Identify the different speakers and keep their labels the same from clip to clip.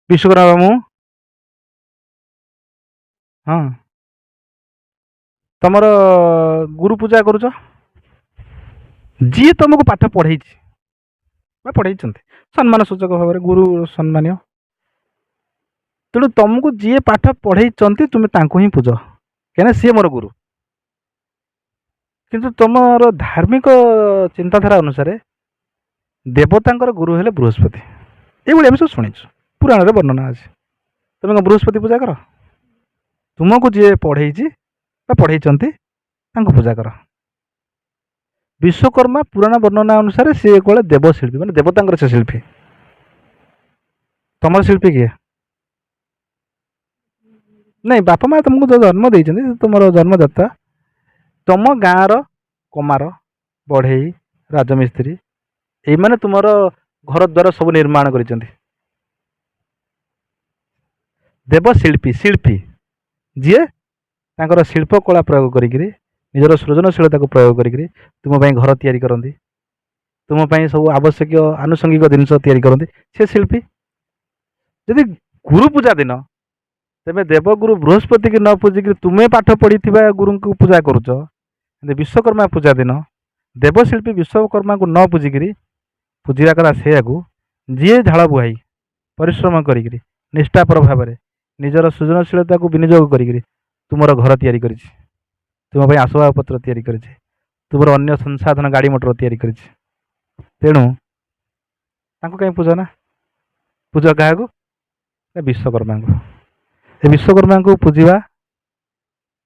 Speaker 1: ବିଶ୍ୱକର୍ମା ମୁଁ। ହଁ, ତମର ଗୁରୁ ପୂଜା କରୁଛ। ଯିଏ ତମକୁ ପାଠ ପଢ଼େଇଛି ବା ପଢ଼େଇଛନ୍ତି, ସମ୍ମାନ ସୂଚକ ଭାବରେ ଗୁରୁ ସମ୍ମାନୀୟ। ତେଣୁ ତମକୁ ଯିଏ ପାଠ ପଢ଼େଇଛନ୍ତି, ତୁମେ ତାଙ୍କୁ ହିଁ ପୂଜ, କାହିଁକିନା ସିଏ ମୋର ଗୁରୁ। କିନ୍ତୁ ତମର ଧାର୍ମିକ ଚିନ୍ତାଧାରା ଅନୁସାରେ ଦେବତାଙ୍କର ଗୁରୁ ହେଲେ ବୃହସ୍ପତି। ଏଇଭଳି ଆମେ ସବୁ ଶୁଣିଛୁ, ପୁରାଣରେ ବର୍ଣ୍ଣନା ଅଛି। ତୁମେ କ'ଣ ବୃହସ୍ପତି ପୂଜା କର? ତୁମକୁ ଯିଏ ପଢ଼େଇଛି ବା ପଢ଼େଇଛନ୍ତି, ତାଙ୍କୁ ପୂଜା କର। ବିଶ୍ୱକର୍ମା ପୁରାଣ ବର୍ଣ୍ଣନା ଅନୁସାରେ ସିଏ କୁଆଡ଼େ ଦେବଶିଳ୍ପୀ, ମାନେ ଦେବତାଙ୍କର ସେ ଶିଳ୍ପୀ। ତମର ଶିଳ୍ପୀ କିଏ? ନାଇଁ, ବାପା ମା ତୁମକୁ ଯେଉଁ ଜନ୍ମ ଦେଇଛନ୍ତି, ତୁମର ଜନ୍ମଦାତା, ତମ ଗାଁର କମାର, ବଢ଼େଇ, ରାଜମିସ୍ତ୍ରୀ, ଏଇମାନେ ତୁମର ଘର ଦ୍ୱାର ସବୁ ନିର୍ମାଣ କରିଛନ୍ତି। ଦେବଶିଳ୍ପୀ, ଶିଳ୍ପୀ ଯିଏ ତାଙ୍କର ଶିଳ୍ପକଳା ପ୍ରୟୋଗ କରିକିରି, ନିଜର ସୃଜନଶୀଳତାକୁ ପ୍ରୟୋଗ କରିକିରି ତୁମ ପାଇଁ ଘର ତିଆରି କରନ୍ତି, ତୁମ ପାଇଁ ସବୁ ଆବଶ୍ୟକୀୟ ଆନୁଷଙ୍ଗିକ ଜିନିଷ ତିଆରି କରନ୍ତି, ସେ ଶିଳ୍ପୀ। ଯଦି ଗୁରୁ ପୂଜା ଦିନ ତେବେ ଦେବଗୁରୁ ବୃହସ୍ପତିକି ନ ପୂଜିକିରି ତୁମେ ପାଠ ପଢ଼ିଥିବା ଗୁରୁଙ୍କୁ ପୂଜା କରୁଛ, କିନ୍ତୁ ବିଶ୍ୱକର୍ମା ପୂଜା ଦିନ ଦେବଶିଳ୍ପୀ ବିଶ୍ୱକର୍ମାଙ୍କୁ ନ ପୂଜିକିରି ପୂଜିବା କଥା ସେଇଆକୁ, ଯିଏ ଝାଳ ବୁହାଇ ପରିଶ୍ରମ କରିକିରି ନିଷ୍ଠାପର ଭାବରେ ନିଜର ସୃଜନଶୀଳତାକୁ ବିନିଯୋଗ କରିକିରି ତୁମର ଘର ତିଆରି କରିଛି, ତୁମ ପାଇଁ ଆସବାବପତ୍ର ତିଆରି କରିଛି, ତୁମର ଅନ୍ୟ ସଂସାଧନ ଗାଡ଼ି ମଟର ତିଆରି କରିଛି। ତେଣୁ ତାଙ୍କୁ କାହିଁ ପୂଜା ନା ପୂଜା କାହାକୁ ନା ବିଶ୍ୱକର୍ମାଙ୍କୁ। ଏ ବିଶ୍ୱକର୍ମାଙ୍କୁ ପୂଜିବା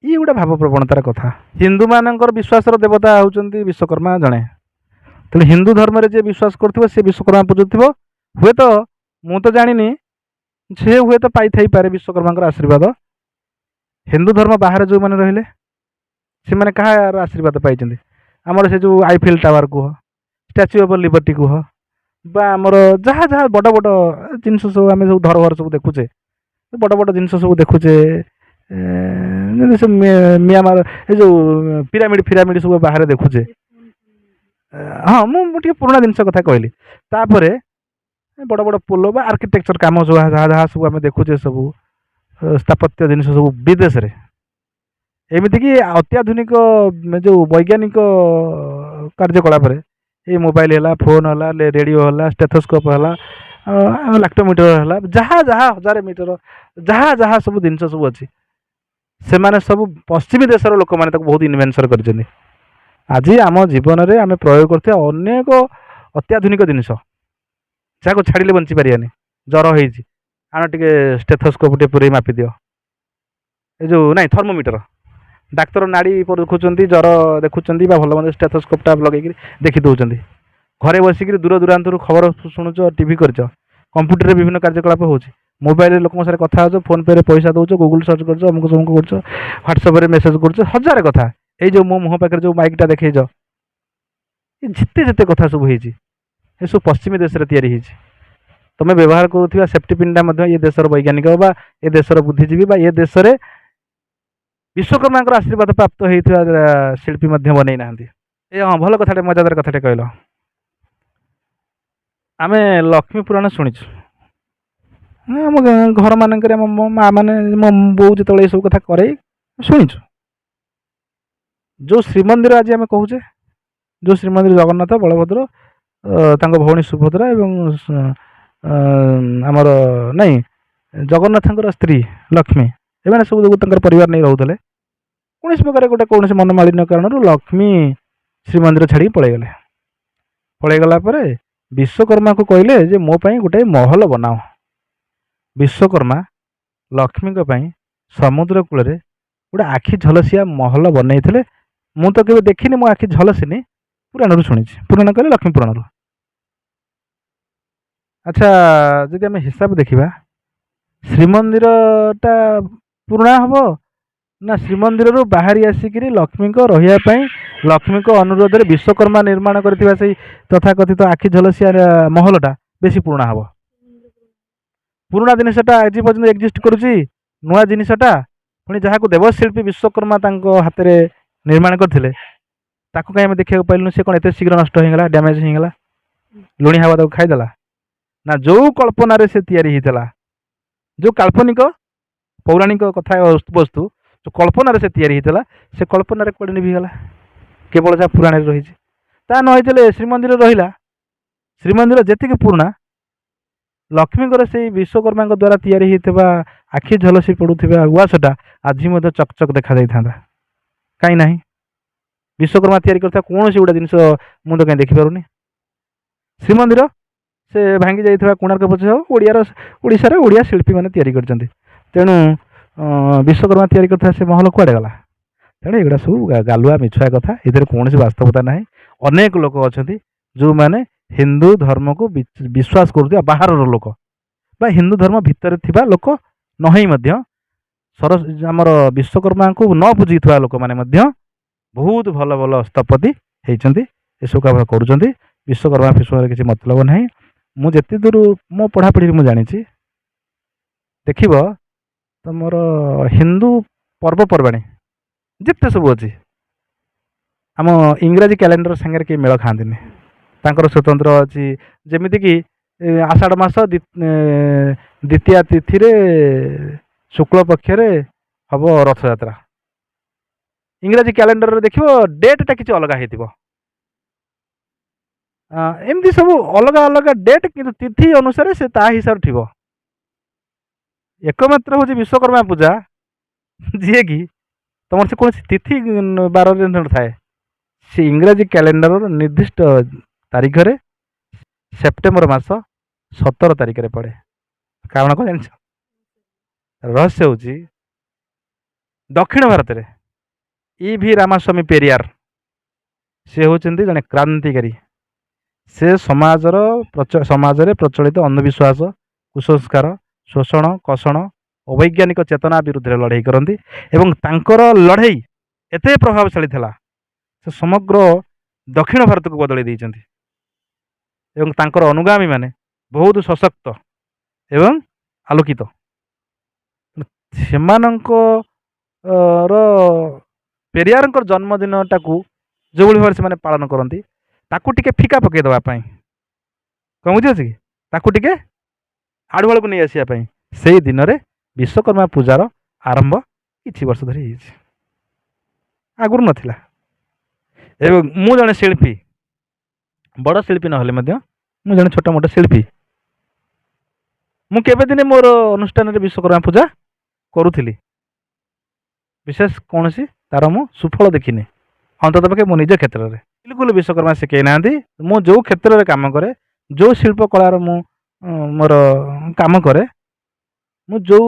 Speaker 1: ଇଏ ଗୋଟେ ଭାବପ୍ରବଣତାର କଥା। ହିନ୍ଦୁମାନଙ୍କର ବିଶ୍ୱାସର ଦେବତା ହେଉଛନ୍ତି ବିଶ୍ୱକର୍ମା ଜଣେ। ତେଣୁ ହିନ୍ଦୁ ଧର୍ମରେ ଯିଏ ବିଶ୍ୱାସ କରୁଥିବ, ସେ ବିଶ୍ୱକର୍ମା ପୂଜୁଥିବ। ହୁଏତ ମୁଁ ତ ଜାଣିନି, ସେ ହୁଏତ ପାଇଥାଇପାରେ ବିଶ୍ୱକର୍ମାଙ୍କର ଆଶୀର୍ବାଦ। ହିନ୍ଦୁ ଧର୍ମ ବାହାରେ ଯେଉଁମାନେ ରହିଲେ, ସେମାନେ କାହାର ଆଶୀର୍ବାଦ ପାଇଛନ୍ତି? ଆମର ସେ ଯେଉଁ ଆଇଫିଲ୍ ଟାୱାର କୁହ, ଷ୍ଟାଚ୍ୟୁ ଅଫ୍ ଲିବର୍ଟି କୁହ ବା ଆମର ଯାହା ଯାହା ବଡ଼ ବଡ଼ ଜିନିଷ ସବୁ ଆମେ ସବୁ ଧରୋହର ସବୁ ଦେଖୁଛେ, ବଡ଼ ବଡ଼ ଜିନିଷ ସବୁ ଦେଖୁଛେ, ଯେମିତି ସେ ମିଆଁମାର ଏ ଯେଉଁ ପିରାମିଡ଼ ଫିରାମିଡ଼ ସବୁ ବାହାରେ ଦେଖୁଛେ। ହଁ, ମୁଁ ମୁଁ ଟିକେ ପୁରୁଣା ଜିନିଷ କଥା କହିଲି। ତାପରେ ବଡ଼ ବଡ଼ ପୋଲ ବା ଆର୍କିଟେକ୍ଚର କାମ ସବୁ ଯାହା ଯାହା ସବୁ ଆମେ ଦେଖୁଛେ, ସବୁ ସ୍ଥାପତ୍ୟ ଜିନିଷ ସବୁ ବିଦେଶରେ, ଏମିତିକି ଅତ୍ୟାଧୁନିକ ଯେଉଁ ବୈଜ୍ଞାନିକ କାର୍ଯ୍ୟକଳାପରେ ଏଇ ମୋବାଇଲ ହେଲା, ଫୋନ୍ ହେଲା, ରେଡ଼ିଓ ହେଲା, ଷ୍ଟେଥୋସ୍କୋପ୍ ହେଲା, ଲାକ୍ଟୋମିଟର ହେଲା, ଯାହା ଯାହା ହଜାରେ ମିଟର ଯାହା ଯାହା ସବୁ ଜିନିଷ ସବୁ ଅଛି, ସେମାନେ ସବୁ ପଶ୍ଚିମୀ ଦେଶର ଲୋକମାନେ ତାକୁ ବହୁତ ଇନଭେନସନ୍ କରିଛନ୍ତି। ଆଜି ଆମ ଜୀବନରେ ଆମେ ପ୍ରୟୋଗ କରୁଥିବା ଅନେକ ଅତ୍ୟାଧୁନିକ ଜିନିଷ, ଯାହାକୁ ଛାଡ଼ିଲେ ବଞ୍ଚି ପାରିବାନି। ଜ୍ୱର ହେଇଛି, ଆଣ ଟିକେ ଷ୍ଟେଥୋସ୍କୋପ୍ ଟିକେ ପୁରେଇ ମାପି ଦିଅ। ଏ ଯେଉଁ ନାଇଁ ଥର୍ମୋମିଟର, ଡାକ୍ତର ନାଡ଼ି ଦେଖୁଛନ୍ତି, ଜ୍ୱର ଦେଖୁଛନ୍ତି ବା ଭଲ ମନ୍ଦ ଷ୍ଟେଥୋସ୍କୋପ୍ଟା ଲଗେଇକିରି ଦେଖି ଦେଉଛନ୍ତି। ଘରେ ବସିକିରି ଦୂର ଦୂରାନ୍ତରୁ ଖବର ଶୁଣୁଛ, ଟିଭି କରିଛ, କମ୍ପ୍ୟୁଟରରେ ବିଭିନ୍ନ କାର୍ଯ୍ୟକଳାପ ହେଉଛି, ମୋବାଇଲରେ ଲୋକଙ୍କ ସାଙ୍ଗରେ କଥା ହେଉଛ, ଫୋନ୍ ପେରେ ପଇସା ଦେଉଛ, ଗୁଗୁଲ୍ ସର୍ଚ୍ଚ କରୁଛ, ଅମୁକ ସମୁକ କରୁଛ, ହ୍ୱାଟ୍ସଆପ୍ରେ ମେସେଜ୍ କରୁଛ, ହଜାରେ କଥା। ଏଇ ଯେଉଁ ମୋ ମୁହଁ ପାଖରେ ଯେଉଁ ମାଇକ୍ଟା ଦେଖେଇଛ, ଏ ଯେତେ ଯେତେ କଥା ସବୁ ହେଇଛି, ଏସବୁ ପଶ୍ଚିମୀ ଦେଶରେ ତିଆରି ହେଇଛି। ତୁମେ ବ୍ୟବହାର କରୁଥିବା ସେଫ୍ଟି ପିନ୍ଟା ମଧ୍ୟ ଏ ଦେଶର ବୈଜ୍ଞାନିକ ବା ଏ ଦେଶର ବୁଦ୍ଧିଜୀବୀ ବା ଏ ଦେଶରେ ବିଶ୍ୱକର୍ମାଙ୍କର ଆଶୀର୍ବାଦ ପ୍ରାପ୍ତ ହେଇଥିବା ଶିଳ୍ପୀ ମଧ୍ୟ ବନେଇ ନାହାନ୍ତି। ଏ ହଁ, ଭଲ କଥାଟେ, ମଜାଦାର କଥାଟେ କହିଲ। ଆମେ ଲକ୍ଷ୍ମୀ ପୁରାଣ ଶୁଣିଛୁ। ଆମ ଘରମାନଙ୍କରେ ଆମ ମୋ ମା ମାନେ, ମୋ ବୋଉ ଯେତେବେଳେ ଏସବୁ କଥା କରେ ଶୁଣିଛୁ। ଯେଉଁ ଶ୍ରୀମନ୍ଦିର ଆଜି ଆମେ କହୁଛେ, ଯେଉଁ ଶ୍ରୀମନ୍ଦିର ଜଗନ୍ନାଥ, ବଳଭଦ୍ର, ତାଙ୍କ ଭଉଣୀ ସୁଭଦ୍ରା ଏବଂ ଆମର ନାଇଁ ଜଗନ୍ନାଥଙ୍କର ସ୍ତ୍ରୀ ଲକ୍ଷ୍ମୀ, ଏମାନେ ସବୁ ଯୋଉ ତାଙ୍କର ପରିବାର ନେଇ ରହୁଥିଲେ, କୌଣସି ପ୍ରକାର ଗୋଟେ କୌଣସି ମନମାଳିନ୍ୟ କାରଣରୁ ଲକ୍ଷ୍ମୀ ଶ୍ରୀମନ୍ଦିର ଛାଡ଼ିକି ପଳେଇଗଲେ। ପଳେଇଗଲା ପରେ ବିଶ୍ୱକର୍ମାକୁ କହିଲେ ଯେ ମୋ ପାଇଁ ଗୋଟେ ମହଲ ବନାଅ। ବିଶ୍ୱକର୍ମା ଲକ୍ଷ୍ମୀଙ୍କ ପାଇଁ ସମୁଦ୍ର କୂଳରେ ଗୋଟେ ଆଖି ଝଲସିଆ ମହଲ ବନେଇଥିଲେ। ମୁଁ ତ କେବେ ଦେଖିନି, ମୋ ଆଖି ଝଲସିନି, ପୁରାଣରୁ ଶୁଣିଛି। ପୁରାଣ କହିଲେ ଲକ୍ଷ୍ମୀ ପୁରାଣରୁ। ଆଚ୍ଛା, ଯଦି ଆମେ ହିସାବ ଦେଖିବା, ଶ୍ରୀମନ୍ଦିରଟା ପୁରୁଣା ହେବ ନା ଶ୍ରୀମନ୍ଦିରରୁ ବାହାରି ଆସିକିରି ଲକ୍ଷ୍ମୀଙ୍କ ରହିବା ପାଇଁ ଲକ୍ଷ୍ମୀଙ୍କ ଅନୁରୋଧରେ ବିଶ୍ୱକର୍ମା ନିର୍ମାଣ କରିଥିବା ସେଇ ତଥାକଥିତ ଆଖି ଝଲସିଆ ମହଲଟା ବେଶୀ ପୁରୁଣା ହେବ? ପୁରୁଣା ଜିନିଷଟା ଆଜି ପର୍ଯ୍ୟନ୍ତ ଏକ୍ଜିଷ୍ଟ କରୁଛି। ନୂଆ ଜିନିଷଟା ପୁଣି ଯାହାକୁ ଦେବଶିଳ୍ପୀ ବିଶ୍ୱକର୍ମା ତାଙ୍କ ହାତରେ ନିର୍ମାଣ କରିଥିଲେ, ତାକୁ କାହିଁ ଆମେ ଦେଖିବାକୁ ପାଇଲୁନି? ସେ କ'ଣ ଏତେ ଶୀଘ୍ର ନଷ୍ଟ ହେଇଗଲା, ଡ୍ୟାମେଜ୍ ହେଇଗଲା, ଲୁଣି ହାୱା ତାକୁ ଖାଇଦେଲା? ନା ଯେଉଁ କଳ୍ପନାରେ ସେ ତିଆରି ହେଇଥିଲା, ଯେଉଁ କାଳ୍ପନିକ ପୌରାଣିକ କଥା ବସ୍ତୁ ଯେଉଁ କଳ୍ପନାରେ ସେ ତିଆରି ହେଇଥିଲା, ସେ କଳ୍ପନାରେ କୁଆଡ଼େ ନିଭିଗଲା, କେବଳ ଯାହା ପୁରାଣରେ ରହିଛି। ତା ନ ହେଇଥିଲେ ଶ୍ରୀମନ୍ଦିର ରହିଲା। ଶ୍ରୀମନ୍ଦିର ଯେତିକି ପୁରୁଣା, ଲକ୍ଷ୍ମୀଙ୍କର ସେଇ ବିଶ୍ୱକର୍ମାଙ୍କ ଦ୍ୱାରା ତିଆରି ହେଇଥିବା ଆଖି ଝଲସି ପଡ଼ୁଥିବା ଉଆସଟା ଆଜି ମଧ୍ୟ ଚକ୍ ଚକ୍ ଦେଖାଯାଇଥାନ୍ତା। କାହିଁ ନାହିଁ? ବିଶ୍ୱକର୍ମା ତିଆରି କରିଥିବା କୌଣସି ଗୋଟେ ଜିନିଷ ମୁଁ ତ କାହିଁ ଦେଖିପାରୁନି। ଶ୍ରୀମନ୍ଦିର ସେ ଭାଙ୍ଗି ଯାଇଥିବା କୋଣାର୍କ ପଛେ ହଉ, ଓଡ଼ିଶାରେ ଓଡ଼ିଆ ଶିଳ୍ପୀମାନେ ତିଆରି କରିଛନ୍ତି। ତେଣୁ ବିଶ୍ୱକର୍ମା ତିଆରି କରିଥିବା ସେ ମହଲ କୁଆଡ଼େ ଗଲା? ତେଣୁ ଏଗୁଡ଼ା ସବୁ ଗାଲୁଆ ମିଛୁଆ କଥା, ଏଥିରେ କୌଣସି ବାସ୍ତବତା ନାହିଁ। ଅନେକ ଲୋକ ଅଛନ୍ତି ଯେଉଁମାନେ ହିନ୍ଦୁ ଧର୍ମକୁ ବିଶ୍ୱାସ କରୁଥିବା ବାହାରର ଲୋକ ବା ହିନ୍ଦୁ ଧର୍ମ ଭିତରେ ଥିବା ଲୋକ ନ ହେଇ ମଧ୍ୟ ଆମର ବିଶ୍ୱକର୍ମାଙ୍କୁ ନ ପୂଜିଥିବା ଲୋକମାନେ ମଧ୍ୟ ବହୁତ ଭଲ ଭଲ ସ୍ଥପତି ହେଇଛନ୍ତି, ଏସବୁ କାମ କରୁଛନ୍ତି। ବିଶ୍ୱକର୍ମା ଫିଶ୍ୱକର୍ମାର କିଛି ମତଲବ ନାହିଁ। ମୁଁ ଯେତେ ଦୂର ମୋ ପଢ଼ାପଢ଼ିରେ ମୁଁ ଜାଣିଛି, ଦେଖିବ ତମର ହିନ୍ଦୁ ପର୍ବପର୍ବାଣୀ ଯେତେ ସବୁ ଅଛି, ଆମ ଇଂରାଜୀ କ୍ୟାଲେଣ୍ଡର ସାଙ୍ଗରେ କେହି ମେଳ ଖାଆନ୍ତିନି। ତାଙ୍କର ସ୍ୱତନ୍ତ୍ର ଅଛି। ଯେମିତିକି ଆଷାଢ଼ ମାସ ଦ୍ୱିତୀୟା ତିଥିରେ ଶୁକ୍ଳ ପକ୍ଷରେ ହେବ ରଥଯାତ୍ରା। ଇଂରାଜୀ କ୍ୟାଲେଣ୍ଡରରେ ଦେଖିବ ଡେଟ୍ଟା କିଛି ଅଲଗା ହେଇଥିବ। ଏମିତି ସବୁ ଅଲଗା ଅଲଗା ଡେଟ୍, କିନ୍ତୁ ତିଥି ଅନୁସାରେ ସେ ତା ହିସାବରେ ଥିବ। ଏକମାତ୍ର ହେଉଛି ବିଶ୍ୱକର୍ମା ପୂଜା, ଯିଏକି ତୁମର ସେ କୌଣସି ତିଥି ବାରରେ ନଥାଏ। ସେ ଇଂରାଜୀ କ୍ୟାଲେଣ୍ଡରର ନିର୍ଦ୍ଦିଷ୍ଟ ତାରିଖରେ ସେପ୍ଟେମ୍ବର ମାସ 17 ତାରିଖରେ ପଡ଼େ। କାରଣ କ'ଣ ଜାଣିଛ? ରହସ୍ୟ ହେଉଛି, ଦକ୍ଷିଣ ଭାରତରେ ଇ.ଭି. ରାମାସ୍ୱାମୀ ପେରିୟାର, ସେ ହେଉଛନ୍ତି ଜଣେ କ୍ରାନ୍ତିକାରୀ। ସେ ସମାଜରେ ପ୍ରଚଳିତ ଅନ୍ଧବିଶ୍ୱାସ, କୁସଂସ୍କାର, ଶୋଷଣ, କଷଣ, ଅବୈଜ୍ଞାନିକ ଚେତନା ବିରୁଦ୍ଧରେ ଲଢ଼େଇ କରନ୍ତି ଏବଂ ତାଙ୍କର ଲଢ଼େଇ ଏତେ ପ୍ରଭାବଶାଳୀ ଥିଲା, ସେ ସମଗ୍ର ଦକ୍ଷିଣ ଭାରତକୁ ବଦଳାଇ ଦେଇଛନ୍ତି ଏବଂ ତାଙ୍କର ଅନୁଗାମୀମାନେ ବହୁତ ସଶକ୍ତ ଏବଂ ଆଲୋକିତ। ସେମାନଙ୍କ ର ପେରିୟାରଙ୍କର ଜନ୍ମଦିନଟାକୁ ଯେଉଁଭଳି ଭାବରେ ସେମାନେ ପାଳନ କରନ୍ତି, ତାକୁ ଟିକେ ଫିକା ପକାଇ ଦେବା ପାଇଁ, କ'ଣ ବୁଝିଅଛି କି, ତାକୁ ଟିକେ ଆଡ଼ୁଆଳକୁ ନେଇ ଆସିବା ପାଇଁ ସେଇ ଦିନରେ ବିଶ୍ୱକର୍ମା ପୂଜାର ଆରମ୍ଭ କିଛି ବର୍ଷ ଧରି ହେଇଛି, ଆଗରୁ ନଥିଲା। ଏବଂ ମୁଁ ଜଣେ ଶିଳ୍ପୀ, ବଡ଼ ଶିଳ୍ପୀ ନହେଲେ ମଧ୍ୟ ମୁଁ ଜଣେ ଛୋଟ ମୋଟ ଶିଳ୍ପୀ। ମୁଁ କେବେ ଦିନେ ମୋର ଅନୁଷ୍ଠାନରେ ବିଶ୍ୱକର୍ମା ପୂଜା କରୁଥିଲି, ବିଶେଷ କୌଣସି ତାର ମୁଁ ସୁଫଳ ଦେଖିନି, ଅନ୍ତତଃ ପକ୍ଷେ ମୋ ନିଜ କ୍ଷେତ୍ରରେ। ବିଲକୁଲ ବିଶ୍ୱକର୍ମା ଶିଖେଇ ନାହାନ୍ତି। ମୁଁ ଯେଉଁ କ୍ଷେତ୍ରରେ କାମ କରେ, ଯେଉଁ ଶିଳ୍ପକଳାର ମୁଁ ମୋର କାମ କରେ, ମୁଁ ଯେଉଁ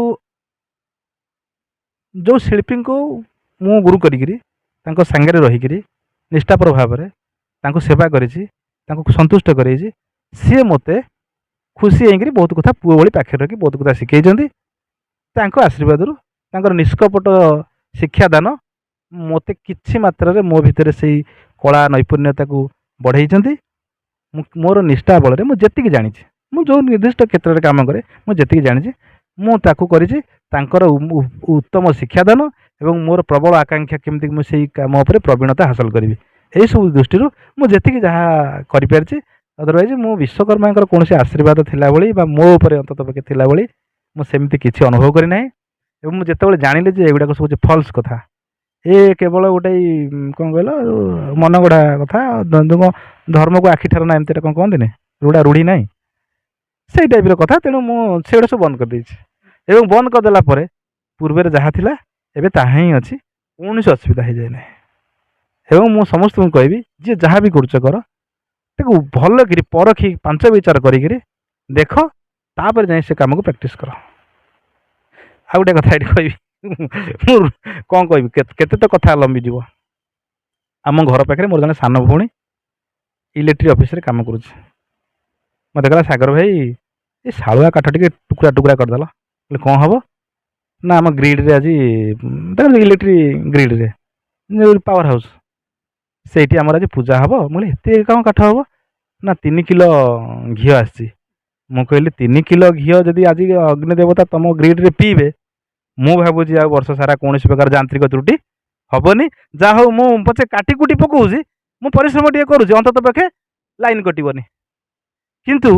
Speaker 1: ଯେଉଁ ଶିଳ୍ପୀଙ୍କୁ ମୁଁ ଗୁରୁ କରିକିରି ତାଙ୍କ ସାଙ୍ଗରେ ରହିକିରି ନିଷ୍ଠାପର ଭାବରେ ତାଙ୍କୁ ସେବା କରିଛି, ତାଙ୍କୁ ସନ୍ତୁଷ୍ଟ କରେଇଛି, ସିଏ ମୋତେ ଖୁସି ହେଇକିରି ବହୁତ କଥା ପୁଅ ଭଳି ପାଖରେ ରଖି ବହୁତ କଥା ଶିଖେଇଛନ୍ତି। ତାଙ୍କ ଆଶୀର୍ବାଦରୁ, ତାଙ୍କର ନିଷ୍କପଟ ଶିକ୍ଷାଦାନ ମୋତେ କିଛି ମାତ୍ରାରେ ମୋ ଭିତରେ ସେଇ କଳା ନୈପୁଣ୍ୟତାକୁ ବଢ଼େଇଛନ୍ତି। ମୁଁ ମୋର ନିଷ୍ଠା ବଳରେ ମୁଁ ଯେତିକି ଜାଣିଛି, ମୁଁ ଯେଉଁ ନିର୍ଦ୍ଦିଷ୍ଟ କ୍ଷେତ୍ରରେ କାମ କରେ, ମୁଁ ଯେତିକି ଜାଣିଛି ମୁଁ ତାକୁ କରିଛି। ତାଙ୍କର ଉତ୍ତମ ଶିକ୍ଷାଦାନ ଏବଂ ମୋର ପ୍ରବଳ ଆକାଂକ୍ଷା କେମିତି ମୁଁ ସେଇ କାମ ଉପରେ ପ୍ରବୀଣତା ହାସଲ କରିବି, ଏହିସବୁ ଦୃଷ୍ଟିରୁ ମୁଁ ଯେତିକି ଯାହା କରିପାରିଛି। ଅଦରୱାଇଜ୍ ମୁଁ ବିଶ୍ୱକର୍ମାଙ୍କର କୌଣସି ଆଶୀର୍ବାଦ ଥିଲା ଭଳି ବା ମୋ ଉପରେ ଅନ୍ତତଃ ପକ୍ଷେ ଥିଲା ଭଳି ମୁଁ ସେମିତି କିଛି ଅନୁଭବ କରିନାହିଁ। ଏବଂ ମୁଁ ଯେତେବେଳେ ଜାଣିଲି ଯେ ଏଗୁଡ଼ାକ ସବୁ ହେଉଛି ଫଲ୍ସ କଥା, ଏ କେବଳ ଗୋଟେ କ'ଣ କହିଲ ମନଗଢ଼ା କଥା, ଧର୍ମକୁ ଆଖି ଠାର ନା ଏମିତି କ'ଣ କହନ୍ତିନି, ରୁଢ଼ା ରୂଢ଼ି ନାହିଁ, ସେଇ ଟାଇପ୍ର କଥା। ତେଣୁ ମୁଁ ସେଗୁଡ଼ା ସବୁ ବନ୍ଦ କରିଦେଇଛି ଏବଂ ବନ୍ଦ କରିଦେଲା ପରେ ପୂର୍ବରେ ଯାହା ଥିଲା ଏବେ ତାହା ହିଁ ଅଛି, କୌଣସି ଅସୁବିଧା ହେଇଯାଏ ନାହିଁ। ଏବଂ ମୁଁ ସମସ୍ତଙ୍କୁ କହିବି, ଯିଏ ଯାହା ବି କରୁଛ କର, ତାକୁ ଭଲ କିରି ପରଖି ପାଞ୍ଚ ବିଚାର କରିକିରି ଦେଖ, ତାପରେ ଯାଇ ସେ କାମକୁ ପ୍ରାକ୍ଟିସ୍ କର। ଆଉ ଗୋଟେ କଥା ଏଠି କହିବି ମୁଁ, କ'ଣ କହିବି, କେତେ ତ କଥା ଲମ୍ବିଯିବ। ଆମ ଘର ପାଖରେ ମୋର ଜଣେ ସାନ ଭଉଣୀ ଇଲେକ୍ଟ୍ରିକ୍ ଅଫିସରେ କାମ କରୁଛି। ମୋତେ କହିଲା, ସାଗର ଭାଇ, ଏ ଶାଳୁଆ କାଠ ଟିକେ ଟୁକୁରା ଟୁକୁରା କରିଦେଲ। କହିଲି, କ'ଣ ହେବ? ନା, ଆମ ଗ୍ରିଡ଼ରେ ଆଜି ଦେଖ, ଇଲେକ୍ଟ୍ରିକ୍ ଗ୍ରିଡ଼ରେ ପାୱାର ହାଉସ୍, ସେଇଠି ଆମର ଆଜି ପୂଜା ହେବ। ମୁଁ କହିଲି, ଏତେ କ'ଣ କାଠ ହେବ? ନା, 3 କିଲୋ ଘିଅ ଆସିଛି। ମୁଁ କହିଲି, 3 କିଲୋ ଘିଅ ଯଦି ଆଜି ଅଗ୍ନି ଦେବତା ତୁମ ଗ୍ରିଡ଼ରେ ପିଇବେ, ମୁଁ ଭାବୁଛି ଆଉ ବର୍ଷ ସାରା କୌଣସି ପ୍ରକାର ଯାନ୍ତ୍ରିକ ତ୍ରୁଟି ହେବନି। ଯାହା ହଉ, ମୁଁ ପଛେ କାଟି କୁଟି ପକଉଛି, ମୁଁ ପରିଶ୍ରମ ଟିକେ କରୁଛି, ଅନ୍ତତଃ ପକ୍ଷେ ଲାଇନ୍ କଟିବନି। କିନ୍ତୁ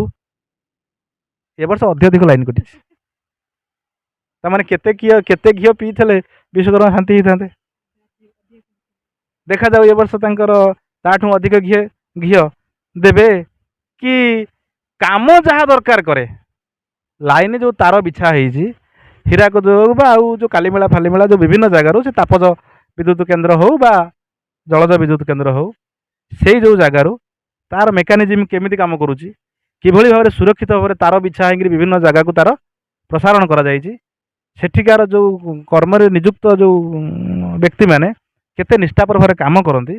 Speaker 1: ଏ ବର୍ଷ ଅତ୍ୟଧିକ ଲାଇନ୍ କଟିଛି। ତାମାନେ କେତେ ଘିଅ ପିଇଥିଲେ ବିଶ୍ୱକର୍ମା ଶାନ୍ତି ହେଇଥାନ୍ତେ? ଦେଖାଯାଉ ଏ ବର୍ଷ ତାଙ୍କର ତାଠୁ ଅଧିକ ଘିଅ ଦେବେ କି। କାମ ଯାହା ଦରକାର କରେ, ଲାଇନ୍ ଯେଉଁ ତାର ବିଛା ହେଇଛି ହୀରାକୁଦ ହଉ ବା ଆଉ ଯେଉଁ କାଲିମେଳା ଫାଲିମେଳା, ଯେଉଁ ବିଭିନ୍ନ ଜାଗାରୁ, ସେ ତାପଜ ବିଦ୍ୟୁତ କେନ୍ଦ୍ର ହଉ ବା ଜଳଜ ବିଦ୍ୟୁତ କେନ୍ଦ୍ର ହଉ, ସେଇ ଯେଉଁ ଜାଗାରୁ ତାର ମେକାନିଜିମ୍ କେମିତି କାମ କରୁଛି, କିଭଳି ଭାବରେ ସୁରକ୍ଷିତ ଭାବରେ ତାର ବିଛା ହେଇକିରି ବିଭିନ୍ନ ଜାଗାକୁ ତାର ପ୍ରସାରଣ କରାଯାଇଛି, ସେଠିକାର ଯେଉଁ କର୍ମରେ ନିଯୁକ୍ତ ଯେଉଁ ବ୍ୟକ୍ତିମାନେ କେତେ ନିଷ୍ଠାପର ଭାବରେ କାମ କରନ୍ତି,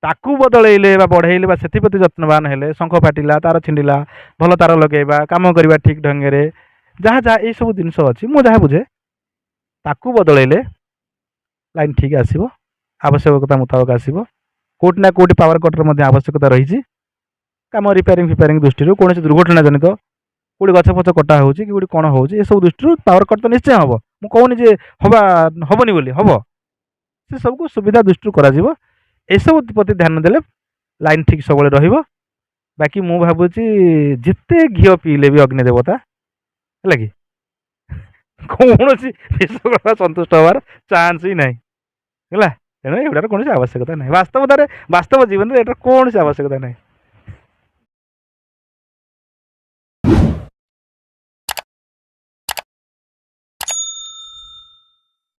Speaker 1: ତାକୁ ବଦଳେଇଲେ ବା ବଢ଼େଇଲେ ବା ସେଥିପ୍ରତି ଯତ୍ନବାନ ହେଲେ, ଶଙ୍ଖ ଫାଟିଲା, ତାର ଛିଣ୍ଡିଲା, ଭଲ ତାର ଲଗେଇବା, କାମ କରିବା ଠିକ୍ ଢଙ୍ଗରେ, ଯାହା ଯାହା ଏଇସବୁ ଜିନିଷ ଅଛି, ମୁଁ ଯାହା ବୁଝେ, ତାକୁ ବଦଳେଇଲେ ଲାଇନ୍ ଠିକ୍ ଆସିବ, ଆବଶ୍ୟକତା ମୁତାବକ ଆସିବ। କେଉଁଠି ନା କେଉଁଠି ପାୱାର କଟ୍ର ମଧ୍ୟ ଆବଶ୍ୟକତା ରହିଛି, କାମ ରିପେୟାରିଂ ଫିପେୟାରିଂ ଦୃଷ୍ଟିରୁ, କୌଣସି ଦୁର୍ଘଟଣା ଜନିତ କେଉଁଠି ଗଛ ଫଛ କଟା ହେଉଛି କି କେଉଁଠି କ'ଣ ହେଉଛି, ଏସବୁ ଦୃଷ୍ଟିରୁ ପାୱାର କଟ୍ ତ ନିଶ୍ଚୟ ହେବ। ମୁଁ କହୁନି ଯେ ହେବନି ବୋଲି, ହେବ। ସେ ସବୁକୁ ସୁବିଧା ଦୃଷ୍ଟିରୁ କରାଯିବ। ଏସବୁ ପ୍ରତି ଧ୍ୟାନ ଦେଲେ ଲାଇନ୍ ଠିକ୍ ସବୁବେଳେ ରହିବ। ବାକି ମୁଁ ଭାବୁଛି ଯେତେ ଘିଅ ପିଇଲେ ବି ଅଗ୍ନି ଦେବତା, ହେଲା କି, କୌଣସି ବିଶ୍ୱକର୍ମା ସନ୍ତୁଷ୍ଟ ହେବାର ଚାନ୍ସ ହିଁ ନାହିଁ, ହେଲା। ତେଣୁ ଏଗୁଡ଼ାର କୌଣସି ଆବଶ୍ୟକତା ନାହିଁ। ବାସ୍ତବତାରେ, ବାସ୍ତବ ଜୀବନରେ ଏଟାର କୌଣସି ଆବଶ୍ୟକତା ନାହିଁ।